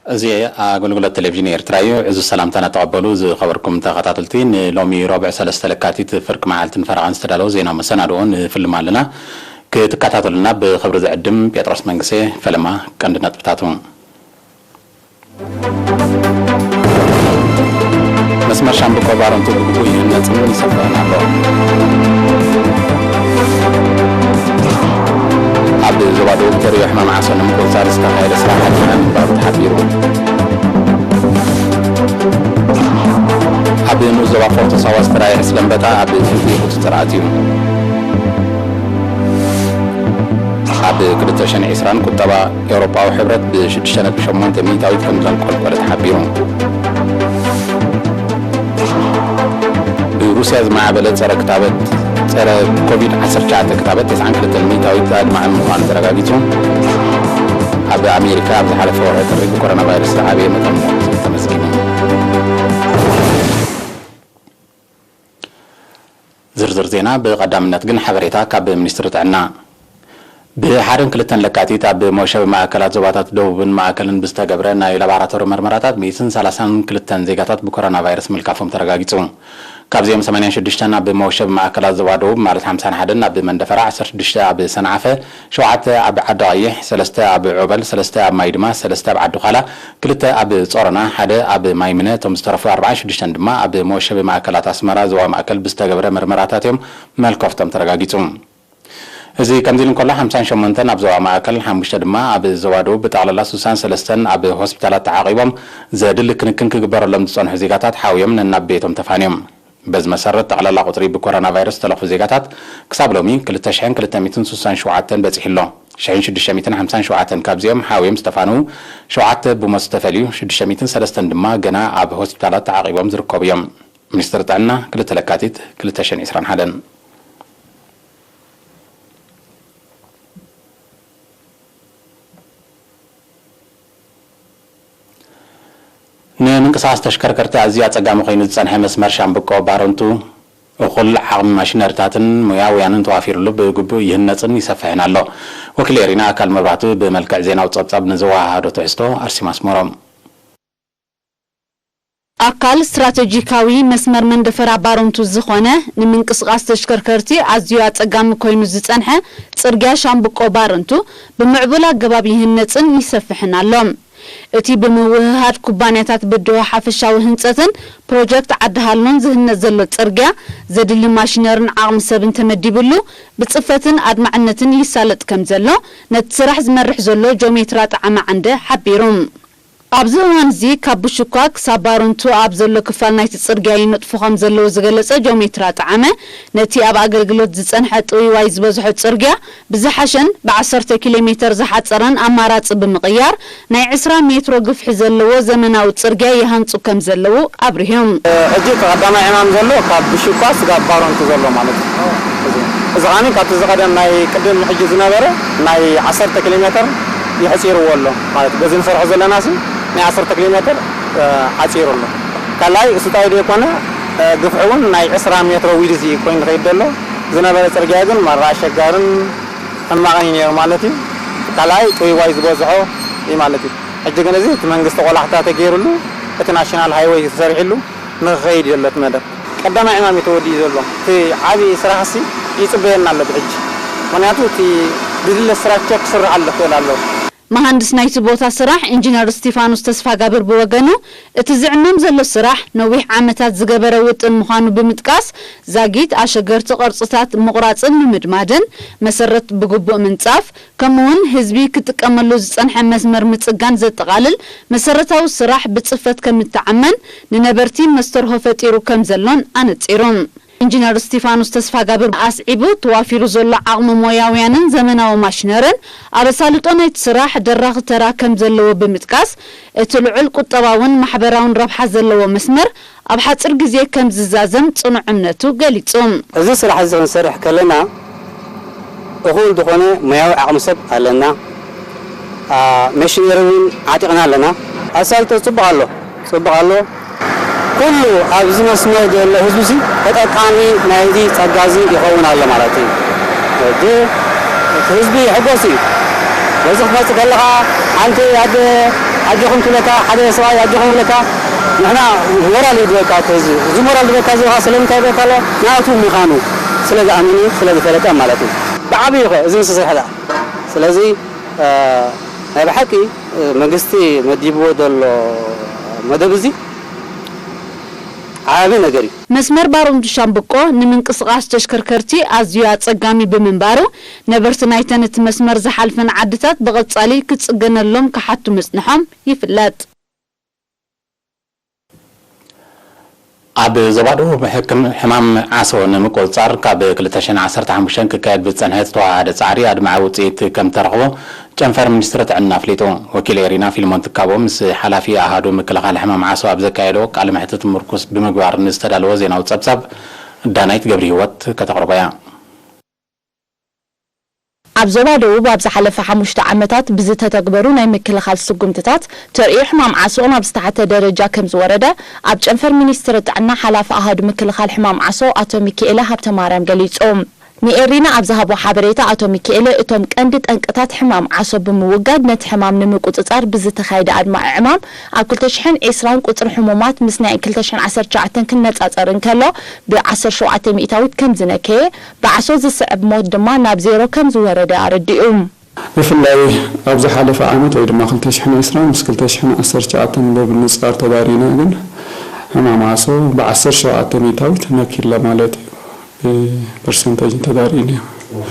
እዚ ኣገልግሎት ቴሌቪዥን ኤርትራ እዩ። ዕዙዝ ሰላምታና ተቐበሉ። ዝኸበርኩም ተኸታተልቲ፣ ንሎሚ ረቡዕ ሰለስተ ለካቲት ፍርቂ መዓልትን ፈረቓን ዝተዳለወ ዜና መሰናድኦ ንፍልም ኣለና። ክትከታተሉና ብኽብሪ ዝዕድም ጴጥሮስ መንግሴ። ፈለማ ቀንዲ ነጥብታቱ። መስመር ሻምብቆ ባረንቱ ብግቡእ ይህነጽን ይሰፍሕን ኣሎ። ኣብ ዞባ ደቡብ ተርእዮ ሕማም ዓሶ ንምቁጽጻር ዝተኻየደ ስራሕ ኣድማዒ ምንባሩ ተሓቢሩ። ኣብ ንኡስ ዞባ ፎርቶ ሳዋ ዝተራእየ ዕስለ ኣንበጣ ኣብ ትሕቲ ቁጽጽር ኣትዩ። ኣብ ክልተ ሽሕን ዕስራን ቁጠባ ኤውሮጳዊ ሕብረት ብ ሽዱሽተ ነጥቢ ሸሞንተ ሚእታዊት ከም ዘንቆልቆለ ተሓቢሩ። ብሩስያ ዝማዕበለ ጸረ ክታበት፣ ጸረ ኮቪድ ዓሰርተ ትሽዓተ ክታበት ተስዓን ክልተን ሚእታዊት ኣድማዒ ምዃኑ ተረጋጊጹ። ኣብ ኣሜሪካ ኣብ ዝሓለፈ ወርሒ ጥሪ ብኮሮና ቫይረስ ዝዓበየ መጠን ሞት ተመዝጊቡ። ዝርዝር ዜና። ብቐዳምነት ግን ሓበሬታ ካብ ሚኒስትሪ ጥዕና። ብሓደን ክልተን ለካቲት ኣብ መወሸቢ ማእከላት ዞባታት ደቡብን ማእከልን ብዝተገብረ ናይ ላቦራቶሪ መርመራታት ሚእትን ሰላሳን ክልተን ዜጋታት ብኮሮና ቫይረስ ምልካፎም ተረጋጊጹ። ካብዚኦም ሰማንያን ሽዱሽተን ኣብ መወሸቢ ማእከላት ዞባ ደቡብ፣ ማለት ሓምሳን ሓደን ኣብ መንደፈራ፣ ዓሰርተ ሽዱሽተ ኣብ ሰንዓፈ፣ ሸውዓተ ኣብ ዓዲ ቀይሕ፣ ሰለስተ ኣብ ዖበል፣ ሰለስተ ኣብ ማይ ድማ፣ ሰለስተ ኣብ ዓዲ ዃላ፣ ክልተ ኣብ ጾሮና፣ ሓደ ኣብ ማይምነ፣ እቶም ዝተረፉ ኣርባዓን ሽዱሽተን ድማ ኣብ መወሸቢ ማእከላት ኣስመራ፣ ዞባ ማእከል ብዝተገብረ መርመራታት እዮም መልከፍቶም ተረጋጊጹ። እዚ ከምዚ ኢሉ እንከሎ፣ ሓምሳን ሸሞንተን ኣብ ዞባ ማእከል፣ ሓሙሽተ ድማ ኣብ ዞባ ደቡብ፣ ብጠቕላላ ስሳን ሰለስተን ኣብ ሆስፒታላት ተዓቒቦም ዘድሊ ክንክን ክግበረሎም ዝጸንሑ ዜጋታት ሓውዮም ነናብ ቤቶም ተፋንዮም። በዚ መሰረት፣ ጠቕላላ ቁጽሪ ብኮሮና ቫይረስ ዝተለኽፉ ዜጋታት ክሳብ ሎሚ ክልተ ሽሕን ክልተ ሚእትን ስሳን ሸውዓተን በጺሑ ኣሎ። ሽሕን ሽዱሽተ ሚእትን ሓምሳን ሸውዓተን ካብዚኦም ሓውዮም ዝተፋንዉ፣ ሸውዓተ ብሞት ዝተፈልዩ፣ ሽዱሽተ ሚእትን ሰለስተን ድማ ገና ኣብ ሆስፒታላት ተዓቒቦም ዝርከቡ እዮም። ሚኒስትሪ ጥዕና፣ ክልተ ለካቲት ክልተ ሽሕን ዕስራን ሓደን። ንምንቅስቓስ ተሽከርከርቲ ኣዝዩ ኣጸጋሚ ኮይኑ ዝጸንሐ መስመር ሻምብቆ ባረንቱ፣ እኹል ዓቕሚ ማሽነሪታትን ሞያውያንን ተዋፊሩሉ ብግቡእ ይህነጽን ይሰፍሕን ኣሎ። ወኪል ኤሪና ኣካል መብራህቱ ብመልክዕ ዜናዊ ጸብጻብ ንዘወሃሃዶ ትሕዝቶ ኣርሲማ ኣስመሮም። ኣካል ስትራተጂካዊ መስመር መንደፈራ ባረንቱ ዝኾነ፣ ንምንቅስቓስ ተሽከርከርቲ ኣዝዩ ኣጸጋሚ ኮይኑ ዝጸንሐ ጽርግያ ሻምብቆ ባረንቱ፣ ብምዕቡል ኣገባብ ይህነጽን ይሰፍሕን ኣሎ። እቲ ብምውህሃድ ኩባንያታት ብድሆ ሓፈሻዊ ህንጸትን ፕሮጀክት ዓዲ ሃሎን ዝህነጽ ዘሎ ጽርግያ፣ ዘድሊ ማሽነርን ዓቕሚ ሰብን ተመዲብሉ፣ ብጽፈትን ኣድማዕነትን ይሳለጥ ከም ዘሎ፣ ነቲ ስራሕ ዝመርሕ ዘሎ ጆሜትራ ጠዓመ ዓንደ ሓቢሩ። ኣብዚ እዋን እዚ፣ ካብ ብሹኳ ክሳብ ባረንቱ ኣብ ዘሎ ክፋል ናይቲ ጽርግያ ይነጥፉ ከም ዘለዉ ዝገለጸ ጆሜትራ ጠዓመ፣ ነቲ ኣብ ኣገልግሎት ዝጸንሐ ጥውይዋይ ዝበዝሖ ጽርግያ፣ ብዝሓሸን ብዓሰርተ ኪሎ ሜተር ዝሓጸረን ኣማራጺ ብምቕያር፣ ናይ ዕስራ ሜትሮ ግፍሒ ዘለዎ ዘመናዊ ጽርግያ ይሃንጹ ከም ዘለዉ ኣብሪሁ። ሕጂ እቲ ቀዳማይ ዕማም ዘሎ ካብ ብሽኳ ስጋብ ባሮንቱ ዘሎ ማለት እዩ። እዚ፣ እዚ ኸኣኒ ካብቲ ዝቐደም ናይ ቅድም ሕጂ ዝነበረ ናይ ዓሰርተ ኪሎ ሜተር የሕጺርዎ ኣሎ ማለት እዩ። በዚ ንሰርሖ ዘለናሲ ናይ ዓሰርተ ኪሎ ሜተር፣ እ፣ ሓጺሩ ኣሎ። ካልኣይ እሱ ጥራይ ዘይኮነ፣ እ፣ ግፍሑ እውን ናይ ዕስራ ሜትሮ ዊድዚ ኮይኑ ይኸይድ ዘሎ። ዝነበረ ጽርግያ ግን ማራ ኣሸጋርን ሕማቕን እዩ ነይሩ ማለት እዩ። ካልኣይ ጥውይዋይ ዝበዝሖ እዩ ማለት እዩ። ሕጂ ግን እዚ እቲ መንግስቲ ቆላሕታ ተገይሩሉ፣ እቲ ናሽናል ሃይወይ ተሰሪሕሉ ንክኸይድ እዩ ዘሎ እቲ መደብ። ቀዳማይ ዕማም እዩ ተወዲኡ ዘሎ። እቲ ዓብዪ ስራሕሲ ይጽበየና ኣሎ ብሕጂ። ምኽንያቱ እቲ ዝድለ ስትራክቸር ክስራሕ ኣሎ ክእል ኣሎ። መሃንድስ ናይቲ ቦታ ስራሕ ኢንጂነር እስቲፋኖስ ተስፋጋብር ብወገኑ፣ እቲ ዝዕመም ዘሎ ስራሕ ነዊሕ ዓመታት ዝገበረ ውጥን ምዃኑ ብምጥቃስ፣ ዛጊት ኣሸገርቲ ቅርጽታት ምቑራጽን ምምድማድን፣ መሰረት ብግቡእ ምንጻፍ፣ ከምኡውን ህዝቢ ክጥቀመሉ ዝጸንሐ መስመር ምጽጋን ዘጠቓልል መሰረታዊ ስራሕ ብጽፈት ከምተዓመን ንነበርቲ መስተርሆ ፈጢሩ ከም ዘሎን ኣነጺሩ። ኢንጂነር እስቲፋኖስ ተስፋጋብር ኣስዒቡ፣ ተዋፊሩ ዘሎ ዓቕሚ ሞያውያንን ዘመናዊ ማሽነርን ኣብ ኣሳልጦ ናይቲ ስራሕ ደራኺ ተራ ከም ዘለዎ ብምጥቃስ፣ እቲ ልዑል ቁጠባውን ማሕበራውን ረብሓ ዘለዎ መስመር ኣብ ሓጺር ግዜ ከም ዝዛዘም ጽኑዕ እምነቱ ገሊጹ። እዚ ስራሕ እዚ ክንሰርሕ ከለና፣ እኹል ዝኾነ ሞያዊ ዓቕሚ ሰብ ኣለና። ኣ፣ መሽነሪ እውን ዓጢቕና ኣለና። ኣሳልጦ ጽቡቕ ኣሎ፣ ጽቡቕ ኣሎ። ኩሉ ኣብዚ መስመር ዘሎ ህዝቢ እዚ ተጠቃሚ ናይዚ ጸጋ እዚ ይኸውን ኣሎ ማለት እዩ። ሕጂ እቲ ህዝቢ ይሕጎስ እዩ። በዚ ክትመጽእ ከለኻ ሓንቲ ኣደ ኣጆኹም ትብለካ፣ ሓደ ሰብኣይ ኣጆኹም ይብለካ፣ ንሕና ሞራል እዩ ዝህበካ እቲ ህዝቢ። እዚ ሞራል ዝህበካ እዚ ኸዓ ስለምንታይ ይህበካ ኣሎ? ናቱ ምዃኑ ስለ ዝኣመነ፣ ስለ ዝፈለጠ ማለት እዩ። ብዓብዩ ኸ እዚ ምስ ዝስራሕ ደኣ። ስለዚ፣ እ፣ ናይ ብሓቂ፣ እ፣ መንግስቲ መዲብዎ ዘሎ መደብ እዚ ዓቢ ነገር እዩ። መስመር ባሮም ዱሻምብቆ ንምንቅስቓስ ተሽከርከርቲ ኣዝዩ ኣጸጋሚ ብምንባሩ፣ ነበርቲ ናይተን እቲ መስመር ዝሓልፈን ዓድታት ብቐጻሊ ክጽገነሎም ክሓቱ ምጽንሖም ይፍለጥ። ኣብ ዞባ ደቡብ ሕክም-፣ ሕማም ዓሶ ንምቁጽጻር ካብ ክልተ ሽሕን ዓሰርተ ሓሙሽተን ክካየድ ብዝጸንሐ ዝተዋሃደ ጻዕሪ ኣድማዒ ውጽኢት ከም ተረኽቦ ጨንፈር ሚኒስትሪ ጥዕና ኣፍሊጡ። ወኪል ኤሪና ፊልሞን ትካቦ ምስ ሓላፊ ኣሃዱ ምክልኻል ሕማም ዓሶ ኣብ ዘካየዶ ቃለ መሕትት ምርኩስ ብምግባር ንዝተዳለወ ዜናዊ ጸብጻብ ዳናይት ገብረሂወት ከተቕርቦ እያ። ኣብ ዞባ ደቡብ ኣብ ዝሓለፈ ሓሙሽተ ዓመታት ብዝተተግበሩ ናይ ምክልኻል ስጉምትታት ተርእዮ ሕማም ዓሶ ናብ ዝተሓተ ደረጃ ከም ዝወረደ ኣብ ጨንፈር ሚኒስትሪ ጥዕና ሓላፊ ኣሃዱ ምክልኻል ሕማም ዓሶ ኣቶ ሚካኤለ ሃብተማርያም ገሊጹ። ንኤሪና ኣብ ዝሃቦ ሓበሬታ ኣቶ ሚካኤለ፣ እቶም ቀንዲ ጠንቅታት ሕማም ዓሶ ብምውጋድ ነቲ ሕማም ንምቁጽጻር ብዝተኻየደ ኣድማዒ ዕማም ኣብ ክልተ ሽሕን ዕስራን ቁጽሪ ሕሙማት ምስ ናይ ክልተ ሽሕን ዓሰርተ ትሽዓተን ክነጻጸር እንከሎ ብዓሰርተ ሸውዓተ ሚእታዊት ከም ዝነከየ፣ ብዓሶ ዝስዕብ ሞት ድማ ናብ ዜሮ ከም ዝወረደ ኣረዲኡ። ብፍላይ ኣብ ዝሓለፈ ዓመት ወይ ድማ ክልተ ሽሕን ዕስራን ምስ ክልተ ሽሕን ዓሰርተ ትሽዓተን ብምንጻር ተዳሪና ግን ሕማም ዓሶ ብዓሰርተ ሸውዓተ ሚእታዊት ነኪለ ማለት እዩ። ብፐርሰንቴጅ ተዳሪእና እዩ።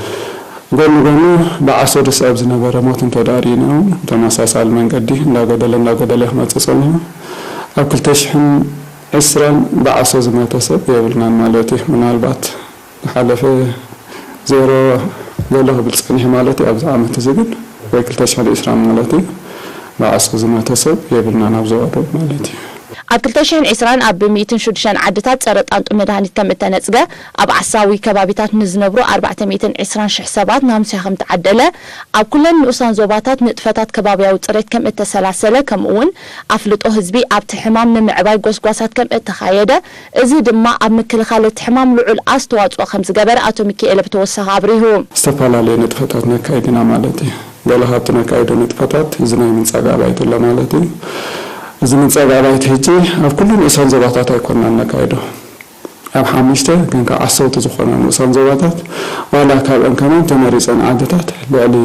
ጎኒ ጎኑ ብዓሶ ዝስዕብ ዝነበረ ሞት እንተዳሪእና እውን ብተመሳሳሊ መንገዲ እንዳጎደለ እንዳጎደለ ክመጽእ ጸኒሑ። ኣብ ክልተ ሽሕን ዕስራን ብዓሶ ዝመተ ሰብ የብልናን ማለት እዩ። ምናልባት ዝሓለፈ ዜሮ ገለ ክብል ጸኒሑ ማለት እዩ። ኣብዚ ዓመት እዚ ግን ወይ ክልተ ሽሕን ዕስራን ማለት እዩ፣ ብዓሶ ዝመተ ሰብ የብልናን ኣብ ዞባ ደቡብ ማለት እዩ። ኣብ ክልተ ሽሕን ዕስራን ኣብ ሚእትን ሽዱሽተን ዓድታት ጸረ ጣንጡ መድሃኒት ከም እተነጽገ፣ ኣብ ዓሳዊ ከባቢታት ንዝነብሩ ኣርባዕተ ሚእትን ዕስራን ሽሕ ሰባት ናሙስያ ከም ተዓደለ፣ ኣብ ኩለን ንኡሳን ዞባታት ንጥፈታት ከባብያዊ ጽሬት ከም እተሰላሰለ፣ ከምኡ እውን ኣፍልጦ ህዝቢ ኣብቲ ሕማም ንምዕባይ ጎስጓሳት ከም እተኻየደ፣ እዚ ድማ ኣብ ምክልኻል እቲ ሕማም ልዑል ኣስተዋጽኦ ከም ዝገበረ ኣቶ ሚካኤለ ብተወሳኺ ኣብሪሁ። ዝተፈላለዩ ንጥፈታት ነካይድ ኢና ማለት እዩ። ገለ ካብቲ ነካይዶ ንጥፈታት እዚ ናይ ምንጻግ ኣባይቲ ኣሎ ማለት እዩ። እዚ ምንጻግ ኣባይቲ ሕጂ ኣብ ኩሉ ንኡሳን ዞባታት ኣይኮንናን ነካይዶ። ኣብ ሓሙሽተ ግን ካብ ዓሰርተ ዝኾና ንኡሳን ዞባታት ዋላ ካብአን ከማን ተመሪጸን ዓድታት ልዕሊ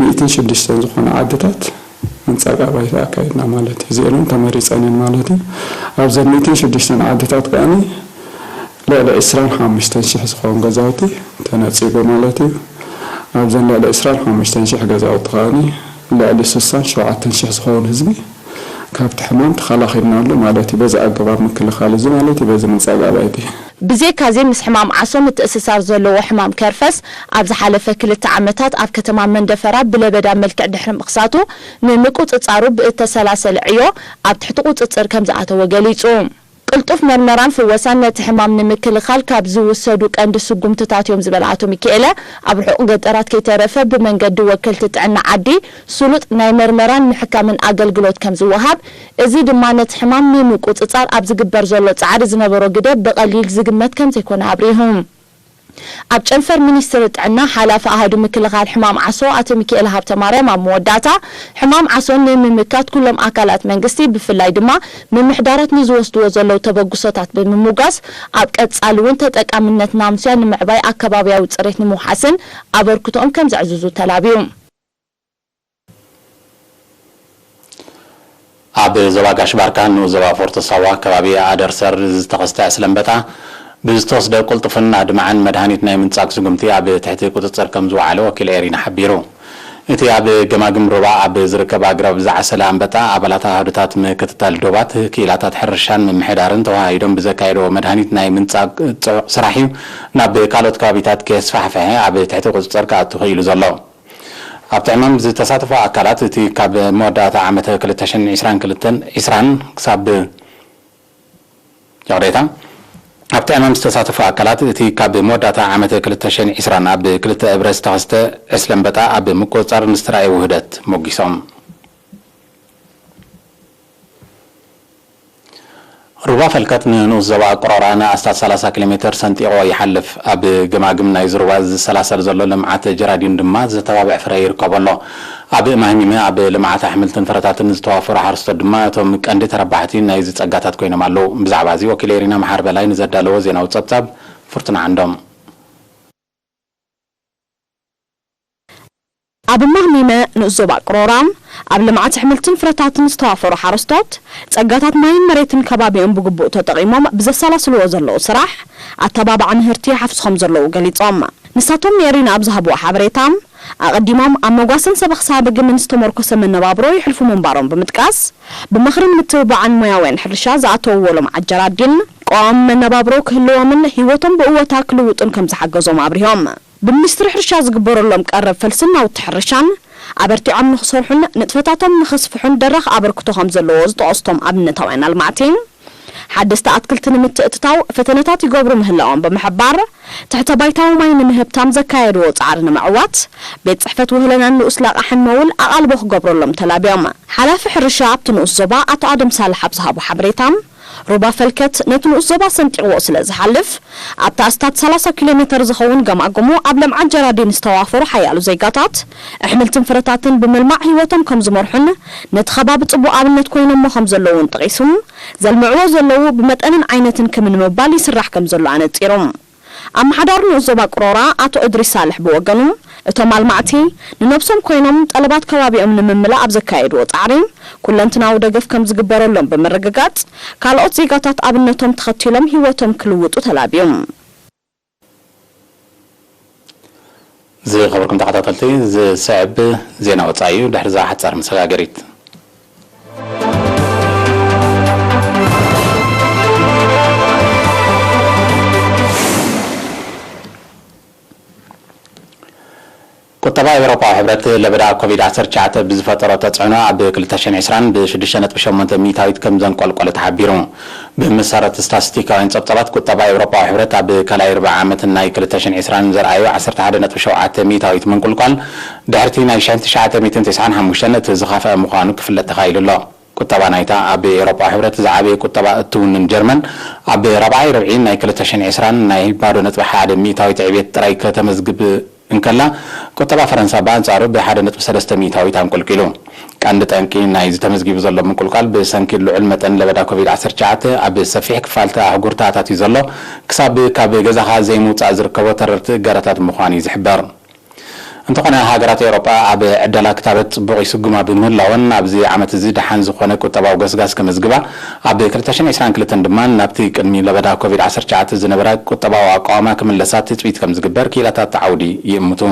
ሚእትን ሽዱሽተን ዝኾና ዓድታት ምንጻግ ኣባይቲ ኣካይድና ማለት እዩ። እዚኤን እውን ተመሪጸን እየን ማለት እዩ። ኣብዘን ሚእትን ሽዱሽተን ዓድታት ከኣኒ ልዕሊ ዕስራን ሓሙሽተን ሽሕ ዝኸውን ገዛውቲ ተነጺጉ ማለት እዩ። ኣብዘን ልዕሊ ዕስራን ሓሙሽተን ሽሕ ገዛውቲ ከኣኒ ልዕሊ ስሳን ሸውዓተን ሽሕ ዝኸውን ህዝቢ ካብቲ ሕማም ተኸላኺልናሉ ማለት እዩ። በዚ ኣገባብ ምክልኻል እዚ ማለት እዩ፣ በዚ ምንጻግ ኣባይቲ። ብዜካዚ ምስ ሕማም ዓሶ ምትእስሳር ዘለዎ ሕማም ከርፈስ ኣብ ዝሓለፈ ክልተ ዓመታት ኣብ ከተማ መንደፈራ ብለበዳ መልክዕ ድሕሪ ምኽሳቱ፣ ንምቁጽጻሩ ብእተሰላሰለ ዕዮ ኣብ ትሕቲ ቁጽጽር ከም ዝኣተወ ገሊጹ። ቅልጡፍ መርመራን ፍወሳን ነቲ ሕማም ንምክልኻል ካብ ዝውሰዱ ቀንዲ ስጉምትታት እዮም ዝበለ ኣቶ ሚካኤለ፣ ኣብ ርሑቕ ገጠራት ከይተረፈ ብመንገዲ ወከልቲ ጥዕና ዓዲ ስሉጥ ናይ መርመራን ምሕካምን ኣገልግሎት ከም ዝወሃብ፣ እዚ ድማ ነቲ ሕማም ንምቁጽጻር ኣብ ዝግበር ዘሎ ጻዕሪ ዝነበሮ ግደ ብቐሊል ዝግመት ከም ዘይኮነ ኣብሪሁ። ኣብ ጨንፈር ሚኒስትሪ ጥዕና ሓላፊ ኣሃዱ ምክልኻል ሕማም ዓሶ ኣቶ ሚካኤል ሃብተማርያም ኣብ መወዳእታ፣ ሕማም ዓሶ ንምምካት ኩሎም ኣካላት መንግስቲ ብፍላይ ድማ ምምሕዳራት ንዝወስድዎ ዘለዉ ተበግሶታት ብምምጓስ ኣብ ቀጻሊ እውን ተጠቃምነት ናሙስያ ንምዕባይ ኣከባብያዊ ጽሬት ንምውሓስን ኣበርክቶኦም ከም ዘዕዝዙ ተላብዩ። ኣብ ዞባ ጋሽ ባርካ ንኡስ ዞባ ፎርቶ ሳዋ ከባቢ ኣደርሰር ዝተኸስተ ዕስለ ኣንበጣ ብዝተወስደ ቅልጡፍን ኣድማዕን መድሃኒት ናይ ምንጻግ ስጉምቲ ኣብ ትሕቲ ቁጽጽር ከም ዝወዓለ ወኪል ኤሪና ሓቢሩ። እቲ ኣብ ገማግም ሩባ ኣብ ዝርከብ ኣግራብ ዝዓሰለ ኣንበጣ ኣባላት ኣሃዱታት ምክትታል ዶባት ክኢላታት ሕርሻን ምምሕዳርን ተወሃሂዶም ብዘካየድዎ መድሃኒት ናይ ምንጻግ ጽዑቕ ስራሕ እዩ ናብ ካልኦት ከባቢታት ከየስፋሕፍሐ ኣብ ትሕቲ ቁጽጽር ክኣቱ ክኢሉ ዘሎ። ኣብቲ ዕማም ዝተሳተፉ ኣካላት፣ እቲ ካብ መወዳእታ ዓመተ ክልተ ሽሕን ዕስራን ክልተን፣ ዕስራን ክሳብ፣ ይቕሬታ፣ ኣብቲ ዕማም ዝተሳተፉ ኣካላት፣ እቲ ካብ መወዳእታ ዓመተ ክልተ ሽሕን ዕስራን ኣብ ክልተ እብረ ዝተኸስተ ዕስለ ኣንበጣ ኣብ ምቁጽጻር ንዝተራእየ ውህደት ሞጊሶም። ሩባ ፈልከት ንንኡስ ዞባ ቅሮራ ንኣስታት ሰላሳ ኪሎ ሜተር ሰንጢቑ ይሓልፍ። ኣብ ገማግም ናይዚ ሩባ ዝሰላሰል ዘሎ ልምዓት ጀራዲን ድማ ዘተባብዕ ፍረ ይርከቦ ኣሎ። ኣብ ማህሚመ ኣብ ልምዓት ኣሕምልትን ፍረታትን ዝተዋፈሩ ሓረስቶት ድማ እቶም ቀንዲ ተረባሕቲ ናይዚ ጸጋታት ኮይኖም ኣለዉ። ብዛዕባ እዚ ወኪል ኤሪና መሓር በላይ ንዘዳለዎ ዜናዊ ጸብጻብ ፍርቱና ዓንዶም። ኣብ ማህሚመ ንኡስ ዞባ ቅሮራ ኣብ ልምዓት ኣሕምልትን ፍረታትን ዝተዋፈሩ ሓረስቶት ጸጋታት ማይን መሬትን ከባቢኦም ብግቡእ ተጠቒሞም ብዘሰላስልዎ ዘለዉ ስራሕ ኣተባባዒ ምህርቲ ይሓፍሱ ከም ዘለዉ ገሊጾም። ንሳቶም ንኤሪና ኣብ ዝሃብዎ ሓበሬታ፣ ኣቐዲሞም ኣብ መጓሰን ሰበኽሳብ ግምን ዝተመርኮሰ መነባብሮ ይሕልፉ ምንባሮም ብምጥቃስ፣ ብምኽርን ምትብባዕን ሞያውያን ሕርሻ ዝኣተውዎ ሎም ዓጀራዲን ቀዋሚ መነባብሮ ክህልዎምን ህይወቶም ብእወታ ክልውጡን ከም ዝሓገዞም ኣብሪሆም። ብሚኒስትሪ ሕርሻ ዝግበረሎም ቀረብ ፈልስን ናውቲ ሕርሻን ኣበርቲዖም ንኽሰርሑን ንጥፈታቶም ንኸስፍሑን ደራኽ ኣበርክቶ ከም ዘለዎ ዝጠቐሱቶም ኣብነታውያን ኣልማዕቲ፣ ሓደስቲ ኣትክልቲ ንምትእትታው ፈተነታት ይገብሩ ምህላዎም ብምሕባር፣ ትሕተ ባይታዊ ማይ ንምህብታም ዘካየድዎ ጻዕሪ ንምዕዋት፣ ቤት ጽሕፈት ውህለናን ንኡስ ላቓሕን መውል ኣቓልቦ ክገብረሎም ተላብዮም። ሓላፊ ሕርሻ ኣብቲ ንኡስ ዞባ ኣቶ ኣደም ሳልሕ ኣብ ዝሃቦ ሓበሬታ፣ ሩባ ፈልከት ነቲ ንኡስ ዞባ ሰንጢቕዎ ስለ ዝሓልፍ፣ ኣብቲ ኣስታት ሰላሳ ኪሎ ሜተር ዝኸውን ገማግሙ ኣብ ልምዓት ጀራዲን ዝተዋፈሩ ሓያሎ ዜጋታት፣ ኣሕምልትን ፍረታትን ብምልማዕ ህይወቶም ከም ዝመርሑን ነቲ ከባቢ ጽቡቕ ኣብነት ኮይኖሞ ከም ዘለዉ እውን ጠቒሱ፣ ዘልምዕዎ ዘለዉ ብመጠንን ዓይነትን ክምን ምባል ይስራሕ ከም ዘሎ ኣነጺሩ። ኣመሓዳሪ ንኡስ ዞባ ቅሮራ ኣቶ እድሪስ ሳልሕ ብወገኑ፣ እቶም ኣልማዕቲ ንነብሶም ኮይኖም ጠለባት ከባቢኦም ንምምላእ ኣብ ዘካየድዎ ጻዕሪ፣ ኩለንትናዊ ደገፍ ከም ዝግበረሎም ብምርግጋጽ፣ ካልኦት ዜጋታት ኣብነቶም ተኸቲሎም ህይወቶም ክልውጡ ተላብዩ። ዝኸበርኩም ተኸታተልቲ፣ ዝስዕብ ዜና ወጻኢ እዩ። ድሕሪ እዛ ሓጻር መሰጋገሪት። ቁጠባ ኤውሮጳዊ ሕብረት ለበዳ ኮቪድ ዓሰርተ ትሽዓተ ብዝፈጠሮ ተጽዕኖ ኣብ ክልተ ሽሕን ዕስራን ብሽዱሽተ ነጥቢ ሸሞንተ ሚእታዊት ከም ዘንቆልቆለ ተሓቢሩ። ብመሰረት ስታስቲካውያን ጸብጻባት፣ ቁጠባ ኤውሮጳዊ ሕብረት ኣብ ካልኣይ ርብዒ ዓመት ናይ ክልተ ሽሕን ዕስራን ዘርኣዮ ዓሰርተ ሓደ ነጥቢ ሸውዓተ ሚእታዊት ምንቁልቋል፣ ድሕርቲ ናይ ሽሕን ትሽዓተ ሚእትን ተስዓን ሓሙሽተን እቲ ዝኸፍአ ምዃኑ ክፍለጥ ተኻኢሉ ኣሎ። ቁጠባ ናይታ ኣብ ኤውሮጳዊ ሕብረት ዝዓበየ ቁጠባ እትውንን ጀርመን፣ ኣብ ራብዓይ ርብዒ ናይ ክልተ ሽሕን ዕስራን ናይ ባዶ ነጥቢ ሓደ ሚእታዊት ዕብየት ጥራይ ከተመዝግብ እንከላ፣ ቁጠባ ፈረንሳ ብኣንጻሩ ብሓደ ነጥቢ ሰለስተ ሚእታዊት ኣንቆልቂሉ። ቀንዲ ጠንቂ ናይዚ ተመዝጊቡ ዘሎ ምንቁልቋል ብሰንኪ ልዑል መጠን ለበዳ ኮቪድ ዓሰርተ ትሽዓተ ኣብ ሰፊሕ ክፋል እታ ኣህጉር ተኣታትዩ ዘሎ፣ ክሳብ ካብ ገዛኻ ዘይምውጻእ ዝርከቦ ተረርቲ እገዳታት ምዃኑ እዩ ዝሕበር። እንተኾነ፣ ሃገራት ኤውሮጳ ኣብ ዕደላ ክታበት ጽቡቕ ይስጉማ ብምህላወን፣ ኣብዚ ዓመት እዚ ደሓን ዝኾነ ቁጠባዊ ገስጋስ ከመዝግባ፣ ኣብ ክልተ ሽሕን ዕስራን ክልተን ድማ ናብቲ ቅድሚ ለበዳ ኮቪድ ዓሰርተ ትሽዓተ ዝነበረ ቁጠባዊ ኣቃውማ ክምለሳ ትጽቢት ከም ዝግበር ክኢላታት ዓውዲ ይእምቱ።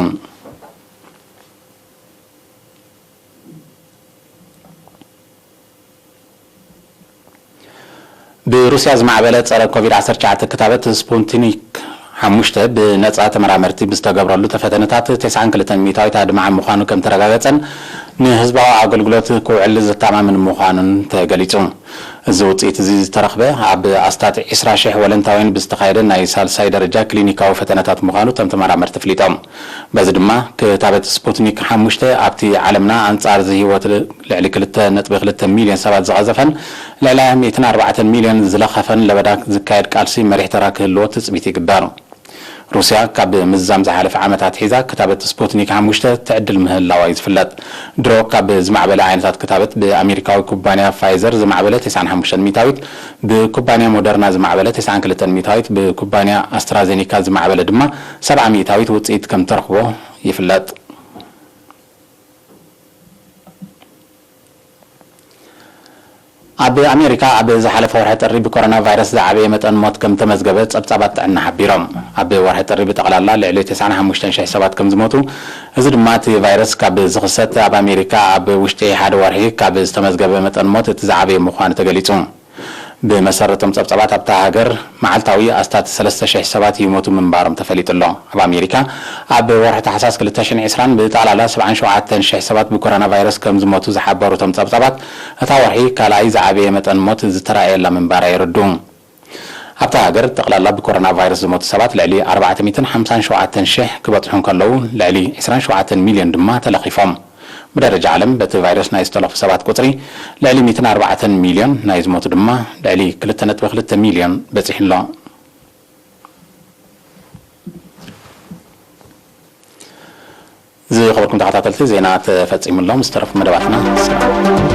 ብሩስያ ዝማዕበለ ጸረ ኮቪድ ዓሰርተ ትሽዓተ ክታበት ስፑትኒክ ሓሙሽተ ብነጻ ተመራመርቲ ብዝተገብረሉ ተፈተነታት ተስዓን ክልተን ሚእታዊት ኣድማዒ ምዃኑ ከም ተረጋገጸን ንህዝባዊ ኣገልግሎት ክውዕል ዘተኣማምን ምዃኑን ተገሊጹ። እዚ ውጽኢት እዚ ዝተረኽበ ኣብ ኣስታት ዕስራ ሽሕ ወለንታውያን ብዝተኻየደ ናይ ሳልሳይ ደረጃ ክሊኒካዊ ፈተነታት ምዃኑ እቶም ተመራመርቲ ኣፍሊጦም። በዚ ድማ ክታበት ስፑትኒክ ሓሙሽተ ኣብቲ ዓለምና ኣንጻር እዚ ህይወት ልዕሊ ክልተ ነጥቢ ክልተ ሚልዮን ሰባት ዝቐዘፈን ልዕሊ ሚእትን ኣርባዕተን ሚልዮን ዝለኸፈን ለበዳ ዝካየድ ቃልሲ መሪሕ ተራ ክህልዎ ትጽቢት ይግበር። ሩስያ ካብ ምዝዛም ዝሓለፈ ዓመት ኣትሒዛ ክታበት ስፑትኒክ ሓሙሽተ ትዕድል ምህላዋ እዩ ዝፍለጥ። ድሮ ካብ ዝማዕበለ ዓይነታት ክታበት ብኣሜሪካዊ ኩባንያ ፋይዘር ዝማዕበለ ተስዓን ሓሙሽተን ሚእታዊት፣ ብኩባንያ ሞደርና ዝማዕበለ ተስዓን ክልተን ሚእታዊት፣ ብኩባንያ ኣስትራዜኒካ ዝማዕበለ ድማ ሰብዓ ሚእታዊት ውጽኢት ከም ተረኽቦ ይፍለጥ። ኣብ ኣሜሪካ ኣብ ዝሓለፈ ወርሒ ጥሪ ብኮሮና ቫይረስ ዝዓበየ መጠን ሞት ከም ተመዝገበ ጸብጻባት ጥዕና ሓቢሮም። ኣብ ወርሒ ጥሪ ብጠቕላላ ልዕሊ ተስዓን ሓሙሽተን ሽሕ ሰባት ከም ዝሞቱ፣ እዚ ድማ እቲ ቫይረስ ካብ ዝኽሰት ኣብ ኣሜሪካ ኣብ ውሽጢ ሓደ ወርሒ ካብ ዝተመዝገበ መጠን ሞት እቲ ዝዓበየ ምዃኑ ተገሊጹ። ብመሰረቶም ጸብጻባት ኣብታ ሃገር መዓልታዊ ኣስታት ሰለስተ ሽሕ ሰባት ይሞቱ ምንባሮም ተፈሊጡ ኣሎ። ኣብ ኣሜሪካ ኣብ ወርሒ ታሕሳስ ክልተ ሽሕን ዕስራን ብጠቕላላ ሰብዓን ሸውዓተን ሽሕ ሰባት ብኮሮና ቫይረስ ከም ዝሞቱ ዝሓበሩ እቶም ጸብጻባት፣ እታ ወርሒ ካልኣይ ዝዓበየ መጠን ሞት ዝተራእየላ ምንባራ የረድኡ። ኣብታ ሃገር ጠቕላላ ብኮሮና ቫይረስ ዝሞቱ ሰባት ልዕሊ ኣርባዕተ ሚእትን ሓምሳን ሸውዓተን ሽሕ ክበጽሑ እንከለዉ፣ ልዕሊ ዕስራን ሸውዓተን ሚልዮን ድማ ተለኺፎም። ብደረጃ ዓለም በቲ ቫይረስ ናይ ዝተለኽፉ ሰባት ቁጽሪ ልዕሊ ሚእትን ኣርባዕተን ሚልዮን፣ ናይ ዝሞቱ ድማ ልዕሊ ክልተ ነጥቢ ክልተ ሚልዮን በጺሑ ኣሎ። ዝኸበርኩም ተኸታተልቲ፣ ዜና ተፈጺሙ ኣሎ። ምስ ተረፉ መደባትና ሰላም።